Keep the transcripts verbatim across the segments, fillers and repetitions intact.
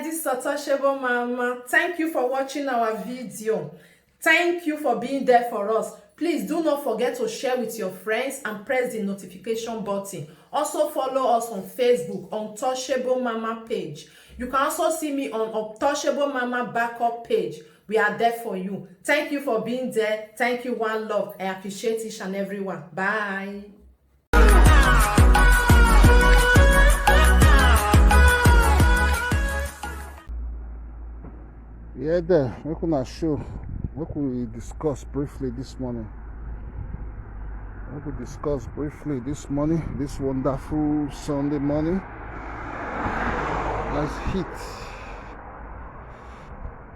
This is Untouchable Mama. Thank you for watching our video. Thank you for being there for us. Please do not forget to share with your friends and press the notification button. Also follow us on Facebook, Untouchable Mama page. You can also see me on Untouchable Mama backup page. We are there for you. Thank you for being there. Thank you, one love. I appreciate each and every one. Bye. Yeah, there. Make una show. Make we discuss briefly this morning. Make we discuss briefly this morning, this wonderful Sunday morning. Let's hit.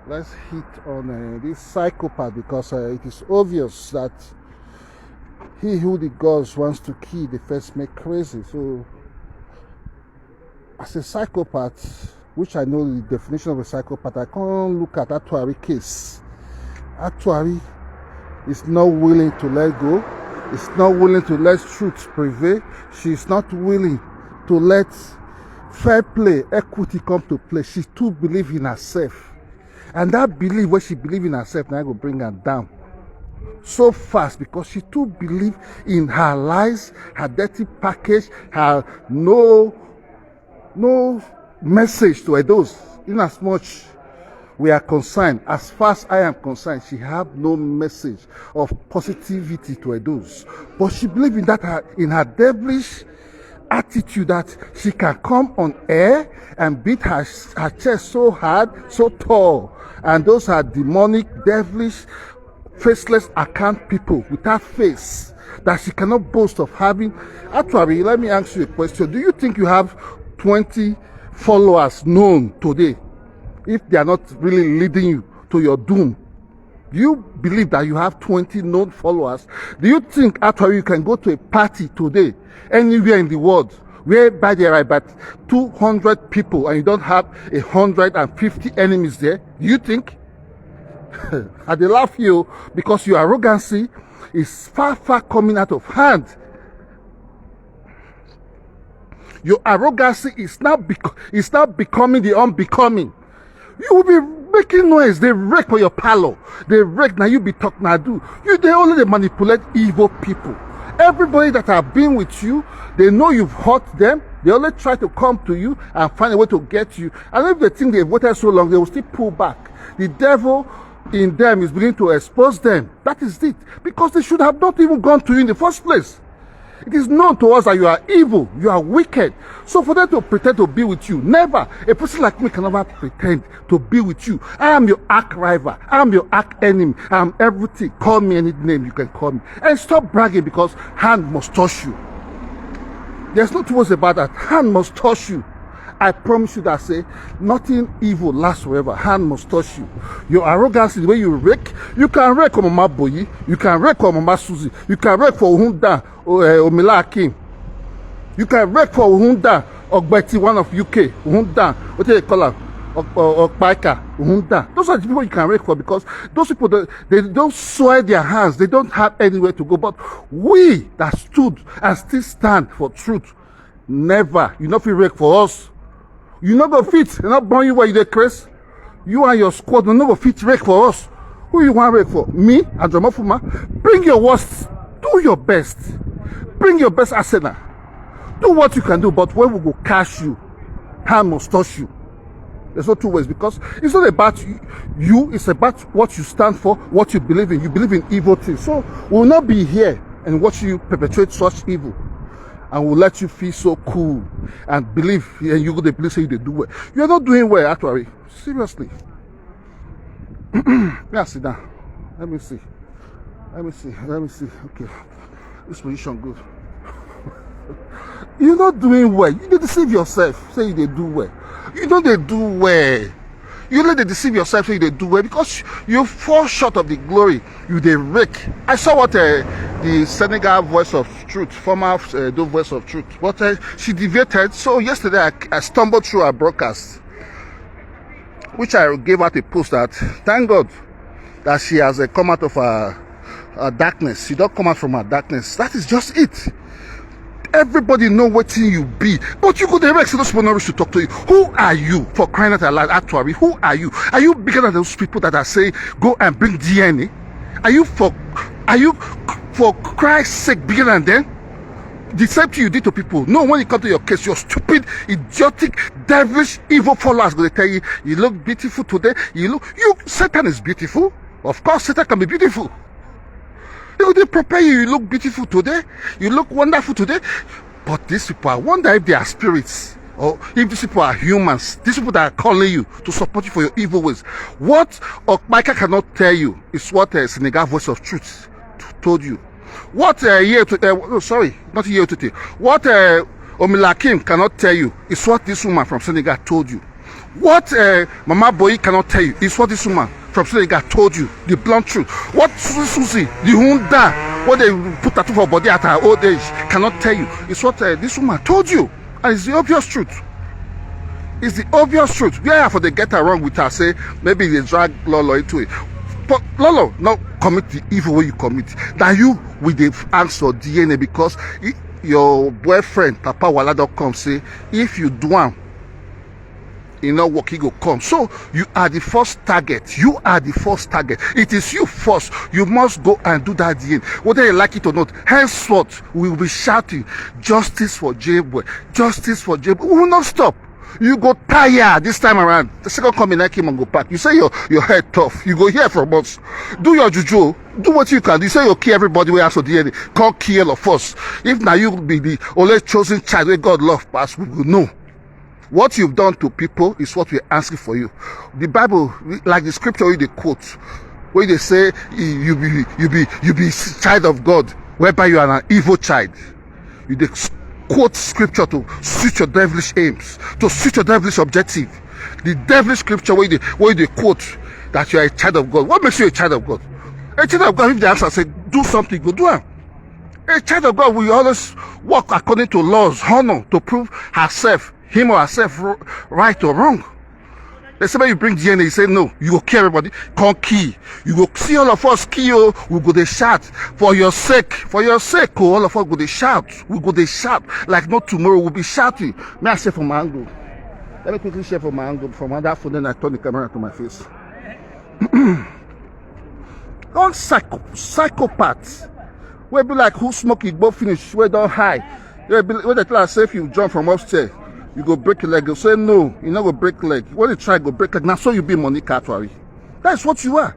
Let's hit on uh, this psychopath because uh, it is obvious that he who the gods wants to kill the first make crazy. So, as a psychopath, which I know the definition of a psychopath, I can't look at Atuari case. Atuari is not willing to let go. Is not willing to let truth prevail. She is not willing to let fair play, equity come to play. She too believe in herself. And that belief where she believe in herself now go bring her down so fast because she too believe in her lies, her dirty package, her no no message to Edos. In as much we are concerned, as far as I am concerned, she have no message of positivity to Edos. But she believe in that her, in her devilish attitude that she can come on air and beat her, her chest so hard, so tall. And those are demonic, devilish, faceless account people without face that she cannot boast of having. Actually, let me ask you a question. Do you think you have twenty followers known today if they are not really leading you to your doom? Do you believe that you have twenty known followers? Do you think actually you can go to a party today anywhere in the world whereby there are about two hundred people and you don't have a hundred and fifty enemies there? Do you think? I dey laugh you because your arrogancy is far, far coming out of hand. Your arrogancy is now bec- is now becoming the unbecoming. You will be making noise. They wreck for your parlor. They wreck now. You be talk now do. You they only they manipulate evil people. Everybody that have been with you, they know you've hurt them. They only try to come to you and find a way to get you. And if they think they've waited so long, they will still pull back. The devil in them is beginning to expose them. That is it. Because they should have not even gone to you in the first place. It is known to us that you are evil, you are wicked. So for them to pretend to be with you, never. A person like me can never pretend to be with you. I am your arch rival. I am your arch enemy. I am everything. Call me any name you can call me. And stop bragging because hand must touch you. There's no two ways about that. Hand must touch you. I promise you that say nothing evil lasts forever. Hand must touch you. Your arrogance, the way you rake, you can rake on Mama Boyi, you can rake on Mama Susie, you can rake for Uhunda, uh, Omila Akim. You can rake for Uhunda, Ogbeti, one of U K, Uhunda, what do they call her? Okpaika, Uhunda. Those are the people you can rake for because those people, they, they don't soil their hands. They don't have anywhere to go. But we that stood and still stand for truth, never. You no fit rake for us. You no go fit. They not born you where you dey craze. You and your squad, you no go fit rake for us. Who you want rake for? Me, Andromofuma? Bring your worst. Do your best. Bring your best arsenal. Do what you can do, but when we go catch you, hand must touch you. There's no two ways because it's not about you, it's about what you stand for, what you believe in. You believe in evil things. So we will not be here and watch you perpetrate such evil. And will let you feel so cool and believe, and you go to believe say you dey do well. You are not doing well, actually. Seriously. Let me sit down. Let me see. Let me see. Let me see. Okay. This position good. You're not doing well. You dey deceive yourself. Say you dey do well. You don't dey do well. You let dey deceive yourself. Say you dey do well because you fall short of the glory. You dey rake. I saw what uh, the Senegal Voice of Truth, former uh, the Voice of Truth, but uh, she deviated. So yesterday I, I stumbled through her broadcast, which I gave out a post that thank God that she has uh, come out of her, her darkness. She don't come out from her darkness. That is just it. Everybody know wetin you be, but you go dey vex say those people no reach to talk to you. Who are you, for crying out loud, Atuari? Who are you? Are you bigger than those people that are saying go and bring D N A? Are you for are you for Christ's sake bigger than them? The same thing you did to people. No, when it comes to your case, your stupid, idiotic, devilish, evil followers go dey tell you, you look beautiful today. You look you Satan is beautiful. Of course, Satan can be beautiful. They go dey prepare you. You look beautiful today. You look wonderful today. But these people, I wonder if they are spirits or if these people are humans. These people that are calling you to support you for your evil ways. What Okpaika cannot tell you is what uh, Senegal Voice of Truth t- told you. What uh, year to, uh, oh, sorry, not year to what uh, Omilakim cannot tell you is what this woman from Senegal told you. What uh, Mama Boyi cannot tell you is what this woman from Senegal told you, the blunt truth. What Susie, Susie, the Hunda, what they put tattoo for body at her old age, cannot tell you is what uh, this woman told you. And it's the obvious truth. It's the obvious truth. Where for they get her wrong with her, say maybe they drag Lolo into it. But Lolo not commit the evil way you commit. Now you with the answer D N A because it, your boyfriend Papa Wala don come say if you do am, e no work, e go come. So you are the first target. You are the first target. It is you first. You must go and do that D N A. Whether you like it or not, henceforth we will be shouting, "Justice for Jabwe! Justice for Jabwe!" We will not stop. You go tire this time around. The second coming, I came and go back. You say your your head tough. You go hear from us. Do your juju. Do what you can. You say you kill everybody wey ask for D N A. Come kill all of us. If now you be the only chosen child wey God love pass, we go know. What you've done to people is what we're asking for you. The Bible, like the scripture wey dey quote, wey dey say you be you be you be child of God, whereby you are an evil child. You dey quote scripture to suit your devilish aims, to suit your devilish objective. The devilish scripture wey dey wey dey quote that you are a child of God. What makes you a child of God? A child of God, if the answer say do something, go do am. A child of God will always walk according to laws, honor to prove herself, him or herself, right or wrong. They say when you bring D N A, you say no, you go kill everybody, can't kill. You go see all of us kill, we go dey shout for your sake, for your sake, oh, all of us go dey shout, we go dey shout like no tomorrow. We'll be shouting. May I say from my angle? Let me quickly share from my angle, from another phone, then I turn the camera to my face. One psycho- psychopath wey be like who smoke igbo finish, wey don high, wey be wey dey tell am say if you jump from upstairs, you go break your leg. You say no, you no go break leg. When you try go break leg, na so you be, Monica Atuari. That's what you are.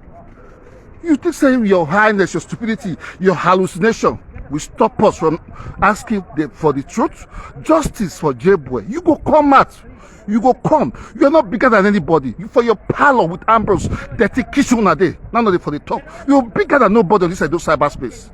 You think say your highness, your stupidity, your hallucination will stop us from asking the, for the truth? Justice for Jabwe. You go come out. You go come. You are not bigger than anybody. You for your parlor with Ambrose, dirty kitchen una dey. None of the for the talk. You're bigger than nobody on this side of cyberspace.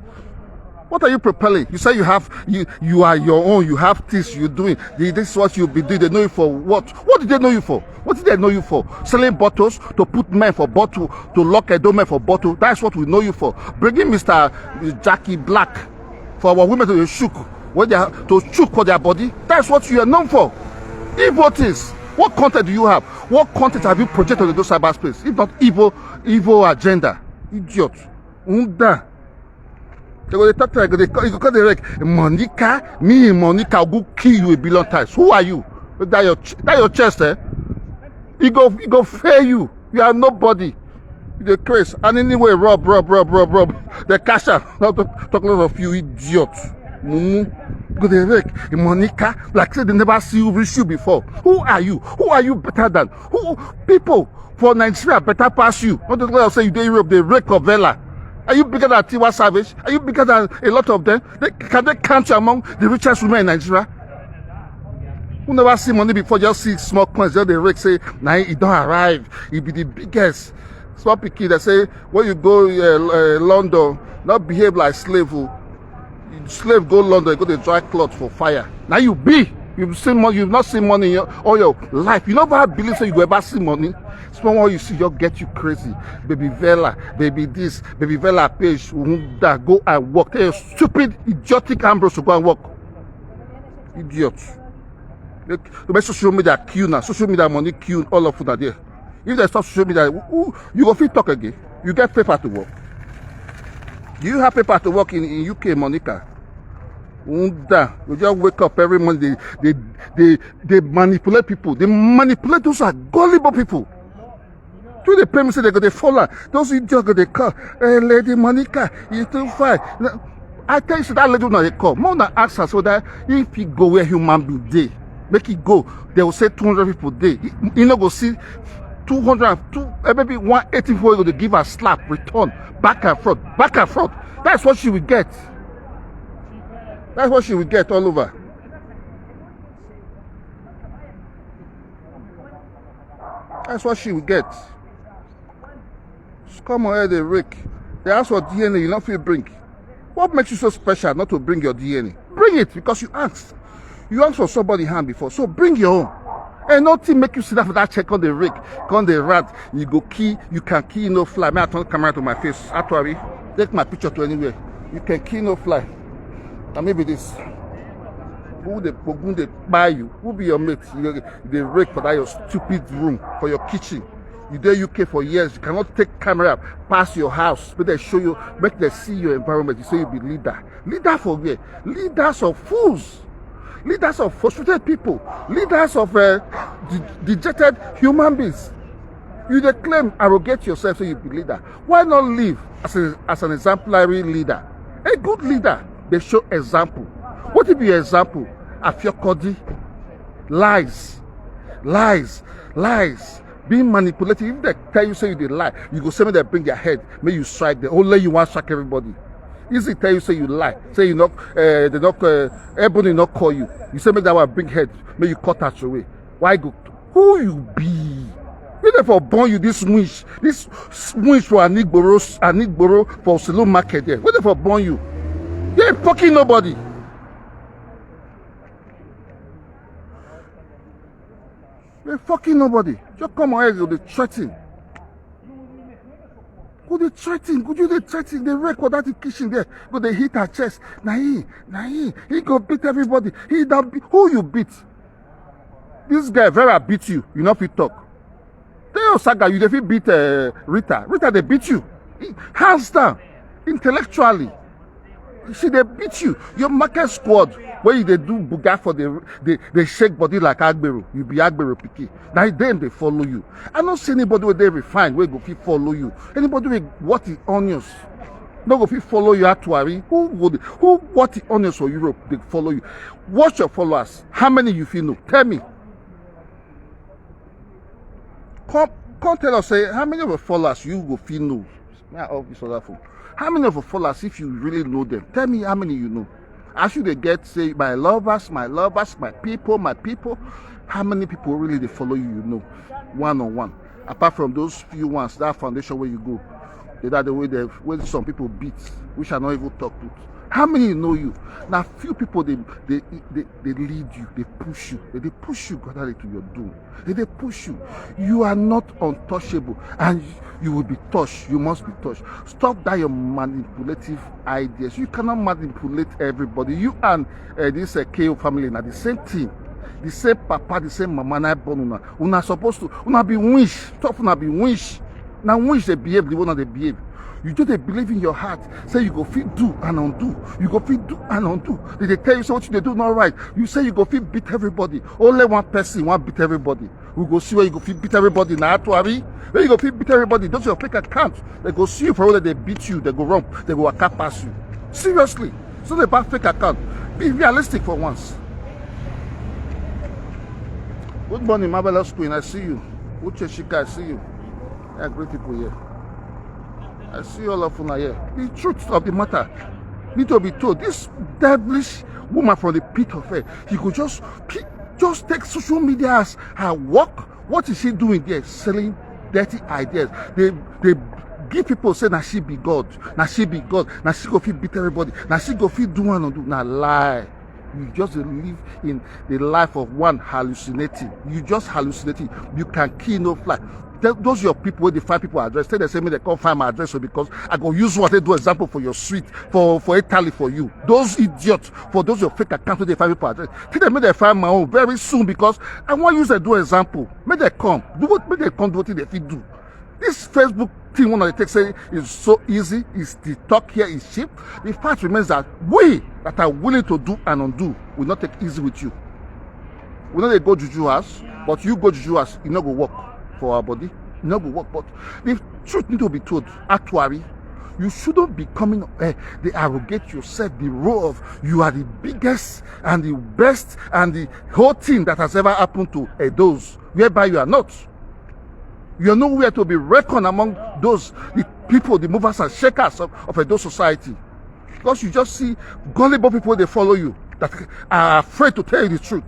What are you propelling? You say you have you you are your own. You have things you're doing. This is what you'll be doing. They know you for what? What did they know you for? What did they know you for? Selling bottles to put men for bottle, to lock a door men for bottle. That's what we know you for. Bringing Mister Jackie Black for our women to shook when they are to shook for their body. That's what you are known for. Evil things. What content do you have? What content have you projected into cyberspace? If not evil, evil agenda, idiot. Unda. They go dey talk to you, they go dey call the wreck. Monica, me, Monica, go kill you a billion times. Who are you? That your ch- that your chest, eh? It go it go fail you. You are nobody. You dey craze. And anyway, rob, rob, rob, rob, rob. The cash out. Not to talk less of you, idiot. Mumu. Go dey wreck. Monica, like say they never see you reach you before. Who are you? Who are you better than? Who people for Nigeria better pass you? Not to tell say you dey Europe, they wreck of Vela. Are you bigger than Tiwa Savage? Are you bigger than a lot of them? They, can they count you among the richest women in Nigeria? Who never see money before, just see small coins, just dey rake say na e don arrive, e be the biggest. Small pikin dey say when you go uh, uh, London, not behave like slave o. Slave go London, go dey dry cloth for fire. Now you be, you see money, you not see money in your, all your life. You never believe say you go ever see money. Small one you see just get you crazy. Baby Vela, baby this, baby Vela page, that go and work. Tell your stupid, idiotic Ambrose to go and work. Idiot. Make, make social media kill now. Social media money kill all of una there. If they stop social media, who, you go fit talk again. You get paper to work. Do you have paper to work in, in U K, Monica? Unda, you just wake up every morning, they, they, they, they manipulate people. They manipulate, those are gullible people. Do they pay me say they go dey follow am? Those idiots go dey call, "Hey, Lady Monica, you too fine." No, I tell you, say that lady una dey call. Make una ask her so that if he go where human being dey, make he go. They will say two hundred people dey. He, he no go see two hundred and two, eh, maybe one eighty people go dey give her slap, return, back and front, back and front. That's what she will get. That's what she will get all over. That's what she will get. Come on, here they rake. They ask for D N A, you not feel bring. What makes you so special not to bring your D N A? Bring it because you asked. You asked for somebody hand before, so bring your own. And nothing make you sit down for that check on the rake, on the rat. You go key, you can key no fly. May I turn camera to my face? Actually, take my picture to anywhere. You can key no fly. And maybe this. Who the pogun they buy you? Who be your mate? You dey rake for that your stupid room, for your kitchen. You dey U K for years. You cannot take camera pass your house. Make they show you, make they see your environment. You say you be leader. Leader for where? Leaders of fools. Leaders of frustrated people. Leaders of uh, de- dejected human beings. You dey claim, arrogate yourself, say you be leader. Why not live as, a, as an exemplary leader? A good leader, they show example. What if your example? Afiokodi, lies, lies, lies, being manipulated. If they tell you say you dey lie, you go say make they bring their head, make you strike them. Only you want strike everybody. Easy tell you say you lie, say you not, uh, they not, uh, Ebony not call you. You say make that one bring head, make you cut out your way. Why go? Who you be? Who dey for born you this winch? This winch for Anigboro, Anigboro for Sulu market there. Who dey for born you? You ain't fucking nobody. You ain't fucking nobody. Just come on here, go dey threaten. Go dey threaten. Go you dey threaten. They record that in kitchen there. Go dey hit her chest. Na he, na he. He go beat everybody. He that be, who you beat? This guy Vera beat you. You no fit talk. Tell your saga you dey fit beat uh, Rita. Rita they beat you. He- Hands down, intellectually. She dey beat you. Your market squad where you dey do buga for the the, the shake body like Agbero. You be Agbero pikin. Now them they follow you. I don't see anybody where they refine where go fit follow you. Anybody with what is onions no go fit follow you actually. Who would who what is onions for Europe they follow you? Watch your followers. How many you feel know? Tell me. Come, come tell us, say, how many of your followers you go feel know? May I off this other phone? How many of your followers, if you really know them, tell me how many you know. As you they get, say, my lovers, my lovers, my people, my people, how many people really they follow you, you know, one on one? Apart from those few ones, that foundation where you go, they that the way they where some people beat, which I not even talk with. How many know you? Now few people they they they, they lead you, they push you, they, they push you gradually to your doom. They, they push you. You are not untouchable, and you, you will be touched. You must be touched. Stop that your manipulative ideas. You cannot manipulate everybody. You and uh, this uh, K O family now the same thing, the same papa, the same mama. Na born una. Una supposed to una be winch. Stop una be winch. Now winch they behave the one that they behave. You just dey believe in your heart. Say you go fit do and undo. You go fit do and undo. They, they tell you say what you dey do not right. You say you go fit beat everybody. Only one person want beat everybody. We go see where you go fit beat everybody. Now actually, where you go fit beat everybody. Those your fake account. They go see you for where they beat you. They go run. They go waka pass you. Seriously. So they back fake account. Be realistic for once. Good morning, marvelous queen. I see you. Uche Shika, I see you. Yeah, great people here. I see all of una here. The truth of the matter need to be told. This devilish woman from the pit of hell, she could just just take social media as her work. What is she doing there? Selling dirty ideas. They they give people say na she be God, na she be God, na she go fit beat everybody, na she go fit do one or do na lie. You just dey live in the life of one hallucinating. You just hallucinating. You can kill no fly. Tell those your people wey dey find people address, tell them say make they come find my address o, because I go use one take do example for your street, for for Italy for you. Those idiots, for those your fake account wey dey find people address, tell them make they find my own very soon, because I wan use dem do example. Make they come do what make they come do wetin they fit do. This Facebook thing wey una dey take say is so easy, is the talk here is cheap. The fact remains that we that are willing to do and undo will not take easy with you. We no dey go juju house, but you go juju house, e no go work for our body. E no go work. But the truth need to be told. Actually, you shouldn't be coming, eh, dey arrogate yourself the role of you are the biggest and the best and the whole thing that has ever happened to Edos, whereby you are not. You are nowhere to be reckoned among those, the people, the movers and shakers of, of Edo society. Because you just see gullible people, they follow you, that are afraid to tell you the truth.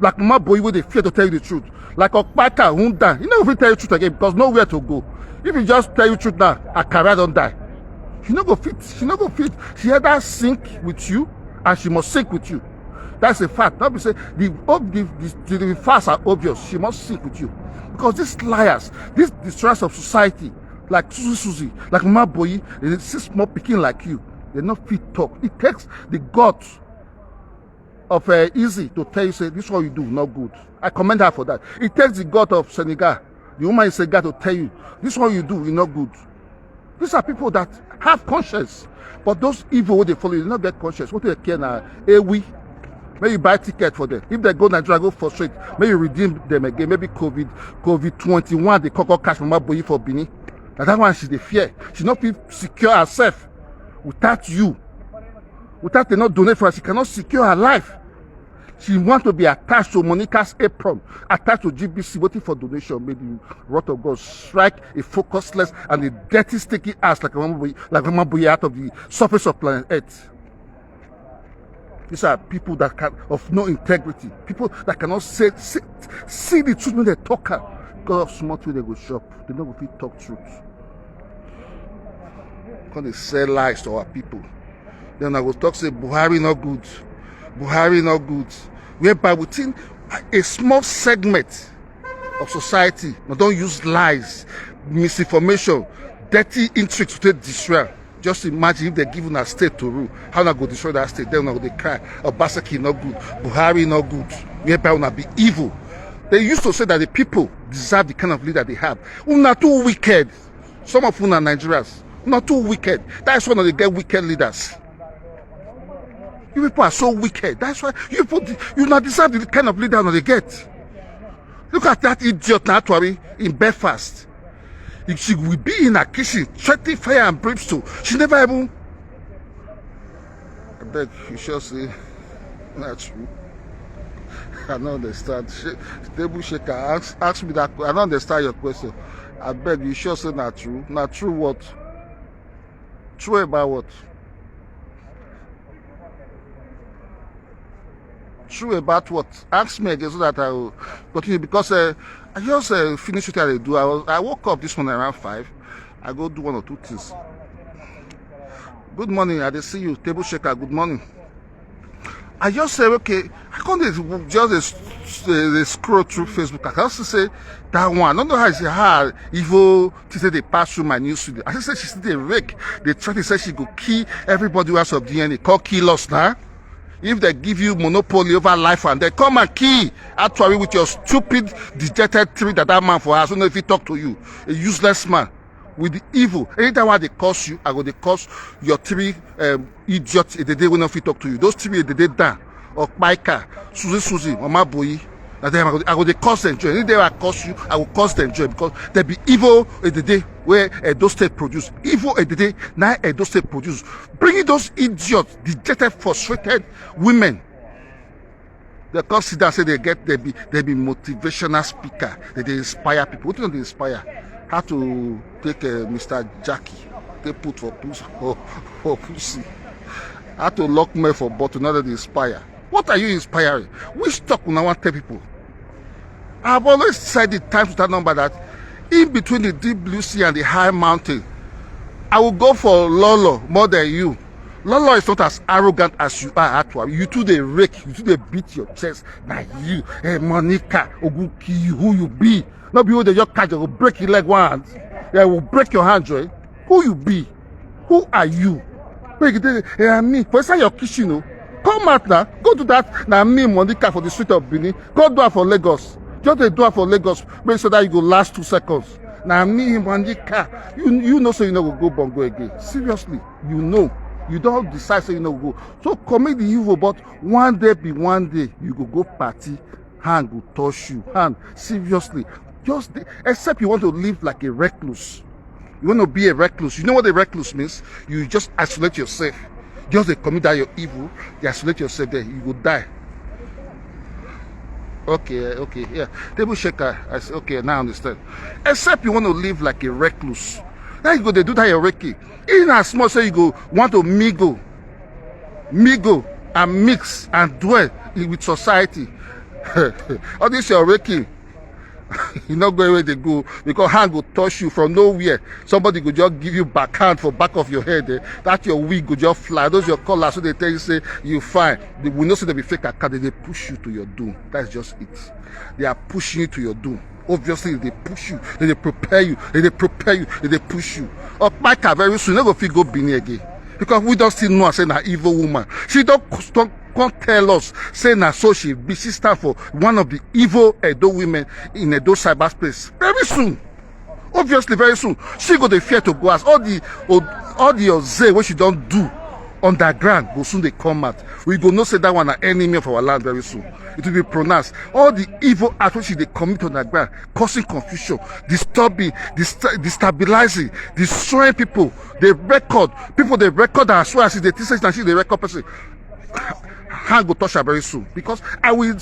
Like Mama Boy, wey dey fear to tell you the truth. Like Okpaka, Hunda, he no go fit tell you truth again because nowhere to go. If he just tell you truth now, Akara don die. She no go fit. She no go fit. She either sink with you, and she must sink with you. That's a fact. Not be say the, ob- the, the, the facts are obvious. She must sink with you. Because these liars, these destroyers of society, like Susie Susie, like Mama Boyi, they see small pikin like you, they no fit talk. It takes the guts of uh, Easy to tell you, say, this one you do, not good. I commend her for that. It takes the gut of Senegal, the woman in Senegal, to tell you, this one you do, you not good. These are people that have conscience. But those evil wey dey follow you, they not get conscience. What they care now? Ewi. May you buy ticket for them. If they go Nigeria, go frustrate. May you redeem them again. Maybe COVID, COVID twenty-one, they koko catch Mama Boyi for Benin. Now that one she dey fear. She not fit secure herself without you. Without they not donate for her, she cannot secure her life. She want to be attached to Monica's apron, attached to G B C, waiting for donation. May the wrath of God strike a focusless and a dirty, sticky ass like Mama Boye, like Mama Boye out of the surface of planet Earth. These are people that can of no integrity, people that cannot say, say see the truth when they talk am. Because of small thing they go shop, they no go fit talk truth. Come dey sell lies to our people. Then I go talk say Buhari not good, Buhari not good. Whereby within a small segment of society, we don't use lies, misinformation, dirty intrigues to take destroy. Just imagine if they give una state to rule, how una go destroy that state? Then una go dey cry, Obaseki not good, Buhari not good. Whereby una be evil. They used to say that the people deserve the kind of leader they have. Una too wicked. Some of una Nigerians, una too wicked. That's why they get wicked leaders. You people are so wicked. That's why you people, you not deserve the kind of leader una dey get. Look at that idiot Natwari in Belfast. If she will be in her kitchen, threatening fire and brimstone, she never even. I beg, you sure say na true? I don't understand. Sh- Table shaker, ask, ask me that. Que- I don't understand your question. I beg, you sure say na true? Na true what? True about what? True about what? Ask me again so that I will continue because uh, I just uh, finished what I dey do. I was I woke up this morning around five. I go do one or two things. Good morning. I dey see you, table shaker. Good morning. I just say okay. I come dey just dey, dey, dey scroll through Facebook. I can also say that one. I don't know how it's how evil things dey pass through my news today. I say she still dey rake. They try to say she go kill everybody who has of D N A. Call kill us now. If they give you monopoly over life and they come and kill actually with your stupid dejected tree that that man for us, who know if he talk to you, a useless man with the evil. Anytime I dey curse you, I go dey curse your three um, idiots. If they dey wey no fit talk to you, those three if they dey down. Okpaika, Susie Susie, Mama Boyi. Na dem I go, I go dey curse them join. If they ever curse you, I go curse them join because they be evil. If they dey where Edo State produce evil, if they dey na Edo State produce. Bring those idiots, dejected, frustrated women. They come sit down say they get they be they be motivational speaker. They dey inspire people. What do they inspire? How to take uh, Mister Jackie, they put for pussy for, for pussy. How to lock men for bottle? Now that they inspire. What are you inspiring? Which talk una wan tell people? I've always said it times without number that in between the deep blue sea and the high mountain, I will go for Lolo more than you. Lolo is not as arrogant as you are actually. You too dey rake, you too dey beat your chest. Na you, eh, Monica Ogunki, who you be? No be who dey just catch, go break your leg one hand. Yeah, will break your hand, joy. Who you be? Who are you? Make you dey, eh, me for inside your kitchen, oh. Come out now. Go do that. Na me, Monica for the street of Benin. Go do am for Lagos. Just dey do am for Lagos. Make sure that you go last two seconds. Na me him one car. You you know, so you no go go bongo again. Seriously, you know. You don't decide, so you no go. So commit the evil, but one day be one day you go go party. Hand go touch you. Hand, seriously. Just dey- except you want to live like a recluse. You want to be a recluse. You know what a recluse means? You just isolate yourself. Just dey commit that your evil. You isolate yourself there. You go die. Okay, okay, yeah. Table shaker. I say, okay, now I understand. Except you want to live like a recluse. Now you go dey do that your recluse. In as much as you go want to mingle, mingle and mix and dwell with society. All this your recluse, you no go where they go, because hand go touch you from nowhere. Somebody go just give you backhand for back of your head. Eh? That your wig go just fly. Those your colors, so they tell you say you fine. They will not say they be fake account. They dey push you to your doom. That's just it. They are pushing you to your doom. Obviously, they push you. They dey prepare you. They dey prepare you. They dey push you. Okpaka very soon no go fit go Benin again, because we don still know am say na evil woman. She don come tell us say na so she be. She stand for one of the evil Edo women in Edo cyberspace. Very soon, obviously very soon, she go dey fear to go house. All the all the oze wey she don do underground go soon dey come out. We go know say that one na enemy of our land. Very soon it will be pronounced. All the evil act wey she dey commit underground, causing confusion, disturbing, destabilizing, destroying people. Dey record people, dey record her as well as she dey think say na she dey record person. Hand go touch her very soon, because I will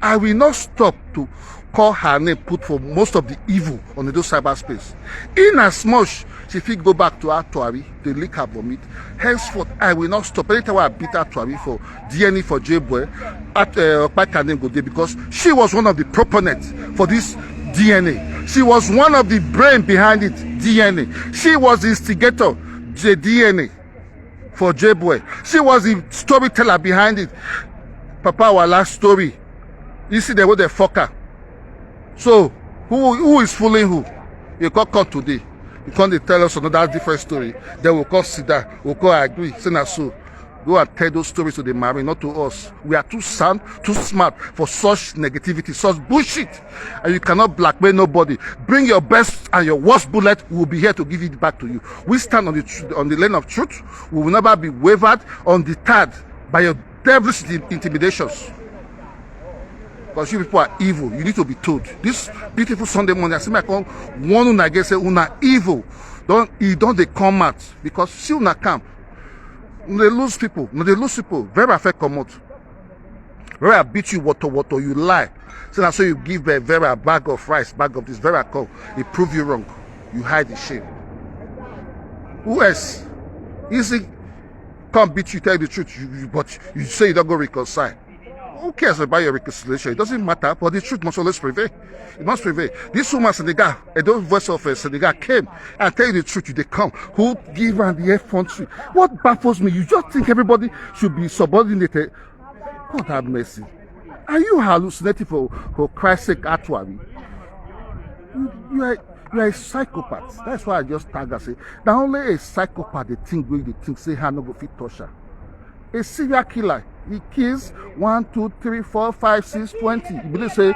I will not stop to call her name put for most of the evil on the cyberspace. In as much she fit go back to her tuari, dey lick her vomit. Henceforth, I will not stop. Anytime I beat her tuari for D N A for J-Boy, at uh, Okpaka name go dey, because she was one of the proponents for this D N A. She was one of the brain behind it, D N A. She was the instigator, the D N A for J-Boy. She was the storyteller behind it. Papa Wala story. You see the way they fuck her. So who who is fooling who? You can't come today. You can't dey tell us another different story. Then we'll come sit down. We'll come agree. Say na so. Go and tell those stories to the marine, not to us. We are too sound, too smart for such negativity, such bullshit. And you cannot blackmail nobody. Bring your best and your worst bullet. We will be here to give it back to you. We stand on the tr- on the lane of truth. We will never be wavered on the third by your devilish intimidations. Because you people are evil. You need to be told. This beautiful Sunday morning, I see my come one una again say una evil. Don't e don't they come out, because see una come. They lose people. No, they lose people. Very affect come out. Very beat you water water. You lie. So now so you give a very a bag of rice, bag of this very come. It prove you wrong. You hide the shame. Who else? Easy come beat you, tell the truth. You, you but you say you don't go reconcile. Who cares about your reconciliation? It doesn't matter, but the truth must always prevail. It must prevail. This woman, Senegal, a those voice of uh, Senegal came and tell you the truth. You they come. Who give her the effrontery? What baffles me, you just think everybody should be subordinated. God have mercy. Are you hallucinating for, for Christ's sake, actually? You, you are you are a psychopath. That's why I just tag and say, now only a psychopath they think wey they think say her no go fit touch her. A serial killer. He kills one, two, three, four, five, six, twenty. You believe say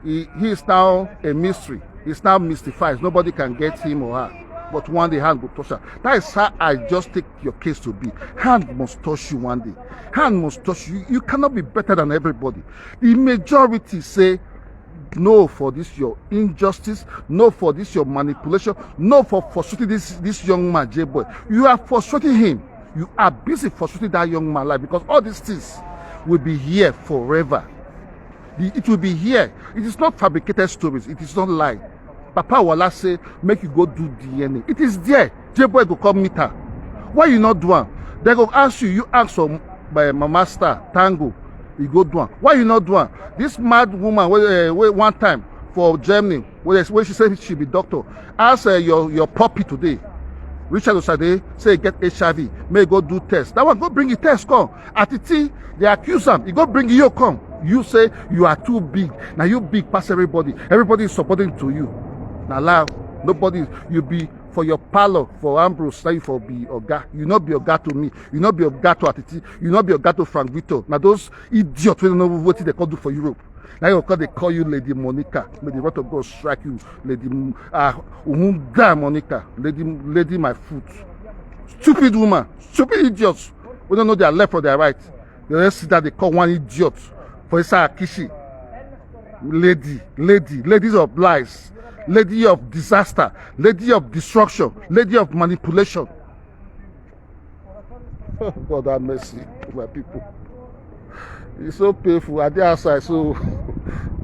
he, he is now a mystery. He's now mystified. Nobody can get him or her. But one day hand go touch her. That is how I just take your case to be. Hand must touch you one day. Hand must touch you. You cannot be better than everybody. The majority say no for this your injustice, no for this your manipulation, no for frustrating this this young man, J-Boy. You are frustrating him. You are busy frustrating that young man life, because all these things will be here forever. The- It will be here. It is not fabricated stories. It is not lie. Papa Wala say make you go do D N A. It is there. J-Boy go come meet her. Why you not do am? They go ask you. You ask for my mama star Tango. You go do am. Why you not do am? This mad woman wey uh, wey one time for Germany, wey wey she say she be doctor, ask uh, your your puppy today. Richard Osade say he get H I V. May go do test. That one go bring the test come. At the tea, they accuse am. He go bring you come. You say you are too big. Now you big pass everybody. Everybody is subordinate to you. Now lie. Nobody you be for your parlor for Ambrose. Now you for be oga. You not be oga to me. You not be oga to Atiti. You not be oga to Frank Vito. Now those idiots wey no know wetin they come do for Europe. Now you call, they call you Lady Monica. May the wrath of God strike you, Lady M- uh, Uhunda Monica, Lady Lady My Foot. Stupid woman, stupid idiots. We don't know their left or their right. They just sit down, they call one idiot for inside Akishi. Lady, lady, ladies of lies, lady of disaster, lady of destruction, lady of manipulation. God have mercy, my people. It's so painful. I dey outside, so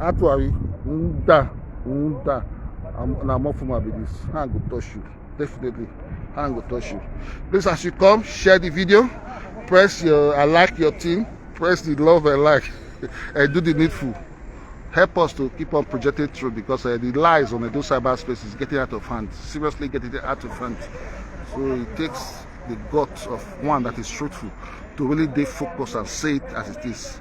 actually, nda, nda. I'm na more for my business. Hand go touch you, definitely. Hand go touch you. Please, as you come, share the video, press your I like your thing, press the love I like, and do the needful. Help us to keep on projecting truth, because uh, the lies on those cyberspace is getting out of hand, seriously getting out of hand. So it takes the guts of one that is truthful to really dey focus and say it as it is.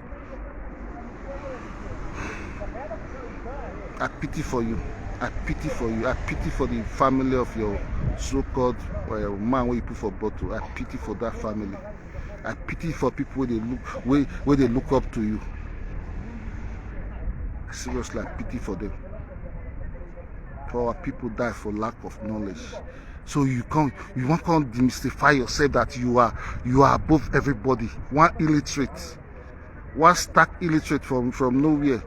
I pity for you. I pity for you. I pity for the family of your so-called uh, man where you put for bottle. I pity for that family. I pity for people where they look where, where they look up to you. Seriously, I pity for them. For our people die for lack of knowledge. So you come, you want to come demystify yourself that you are you are above everybody. One illiterate, one stark illiterate from from nowhere,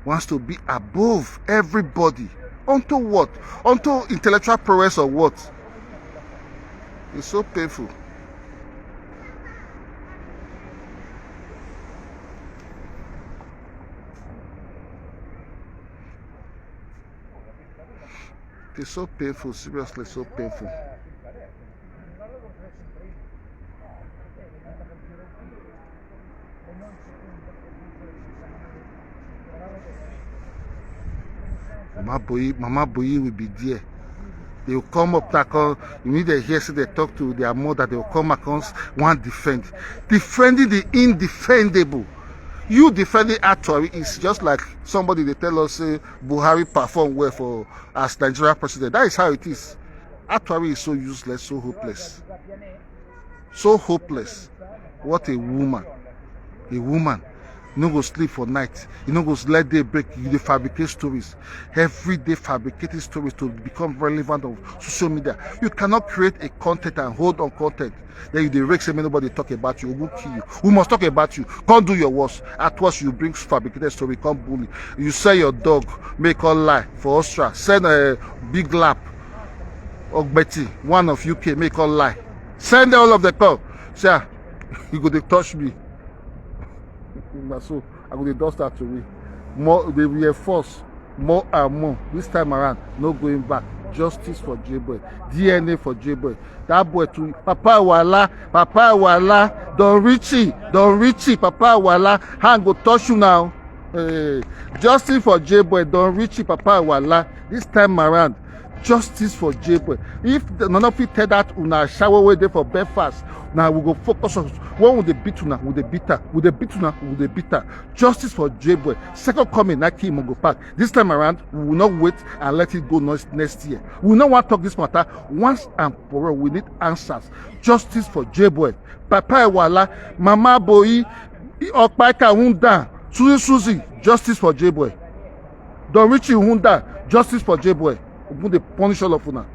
wants to be above everybody. Unto what? Unto intellectual prowess or what? It's so painful. It's so painful, seriously, so painful. Mama Boyi, Mama Boyi will be there. They will come up, that come, you need to hear, say they talk to their mother, they will come across one defend. Defending the indefendable. You defending Atori is just like somebody they tell us, say, Buhari perform well for as Nigeria president. That is how it is. Atori is so useless, so hopeless. So hopeless. What a woman. A woman. You no go sleep for night. You no go let day break. You dey fabricate stories. Every day fabricating stories to become relevant on social media. You cannot create a content and hold on content. Then you dey rake say make nobody talk about you. Who kill you? Who must talk about you? Come do your worst. At worst, you bring fabricated story, come bully. You sell your dog, make all lie for Austria. Send a big lap. Ogbeti, one of U K, make all lie. Send all of the come. Say, ah, you go dey touch me. Na so I go dey dust that to me. More they reinforce more and more. This time around, no going back. Justice for J-Boy. D N A for J-Boy. That boy too. Papa Wala, Papa Wala, Don Richie, Don Richie, Papa Wala. Hand go touch you now. Hey, justice for J-Boy, Don Richie, Papa Wala. This time around, justice for J-Boy. If the none of you tell that una shower wey dey for Belfast, now we go focus on when we dey beat una, we dey beat her, we dey beat una, we dey beat her. Justice for J-Boy. Second coming, na kill Mongo Park. This time around, we will not wait and let it go next, next year. We no wan talk this matter once and for all. We need answers. Justice for J-Boy. Papa Ewala, Mama Boyi, Okpaika Hunda, Suzy Suzy, justice for J-Boy. Don Richie Hunda, justice for J-Boy. Ogun dey punish all of una.